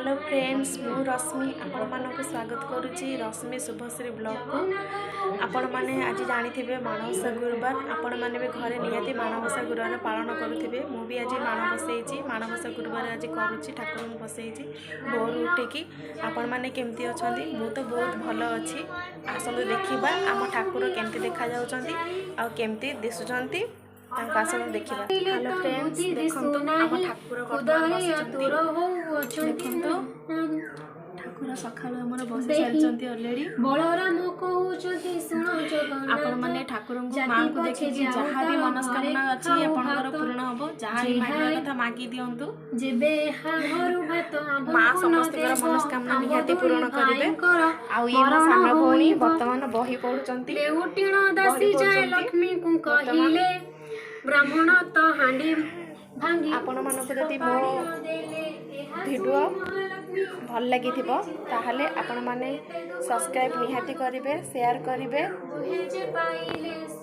Hello friends, ମୁଁ ରଶ୍ମି ଆପଣମାନଙ୍କୁ ସ୍ୱାଗତ କରୁଛି ରଶ୍ମି ଶୁଭଶ୍ରୀ ବ୍ଲଗ୍କୁ। ଆପଣମାନେ ଆଜି ଜାଣିଥିବେ ମାଣବସା ଗୁରୁବାର। ଆପଣମାନେ ବି ଘରେ ନିହାତି ମାଣବସା ଗୁରୁବାର ପାଳନ କରୁଥିବେ। ମୁଁ ବି ଆଜି ମାଣ ବସେଇଛି। ମାଣବସା ଗୁରୁବାର ଆଜି କରୁଛି, ଠାକୁରଙ୍କୁ ବସେଇଛି ଭୋରୁ ଉଠିକି। ଆପଣମାନେ କେମିତି ଅଛନ୍ତି? ମୁଁ ତ ବହୁତ ଭଲ ଅଛି। ଆସନ୍ତୁ ଦେଖିବା ଆମ ଠାକୁର କେମିତି ଦେଖାଯାଉଛନ୍ତି ଆଉ କେମିତି ଦିଶୁଛନ୍ତି ତାଙ୍କୁ। ଆସନ୍ତୁ ଦେଖିବା। ହ୍ୟାଲୋ ଫ୍ରେଣ୍ଡସ୍, ଦେଖନ୍ତୁ ଆମ ଠାକୁର ବର୍ତ୍ତମାନ ବସିଛନ୍ତି। ଦେଖନ୍ତୁ, ଠାକୁର ସକାଳୁ ଆମର ବସି ସାରିଛନ୍ତି ଅଲରେଡ଼ି। ବଳରାମ କହୁଛନ୍ତି, ଶୁଣ ଜଗନ୍ନାଥ। ଆପଣମାନେ ଠାକୁରଙ୍କୁ, ମାଙ୍କୁ ଦେଖିକି ଯାହା ବି ମନସ୍କାମନା ଅଛି ଆପଣଙ୍କର ପୂରଣ ହବ। ଯାହା ବି ମାଗିବା କଥା ମାଗି ଦିଅନ୍ତୁ। ଯେବେ ଏହା ଘରୁ ଭାତ ମା ସମସ୍ତଙ୍କର ମନସ୍କାମନା ନିହାତି ପୂରଣ କରିବେ। ଆଉ ଇଏ ମୋ ସାନ ଭଉଣୀ ବର୍ତ୍ତମାନ ବହି ପଢୁଛନ୍ତି। ଲେଉଟିଣ ଦାସୀ ବହି ଯାଏ ପଢୁଛନ୍ତି ଲକ୍ଷ୍ମୀଙ୍କୁ ବର୍ତ୍ତମାନ। କହିଲେ, ବ୍ରାହ୍ମଣ ତ ହାଣ୍ଡି ଭାଙ୍ଗି ଆପଣମାନଙ୍କୁ ଯଦି ମୋ ଭିଡ଼ିଓ ଭଲ ଲାଗିଥିବ, ତାହେଲେ ଆପଣମାନେ ସବସ୍କ୍ରାଇବ୍ ନିହାତି କରିବେ, ସେୟାର କରିବେ। ଦୁହେଁ ଯେ ପାଇଲେ।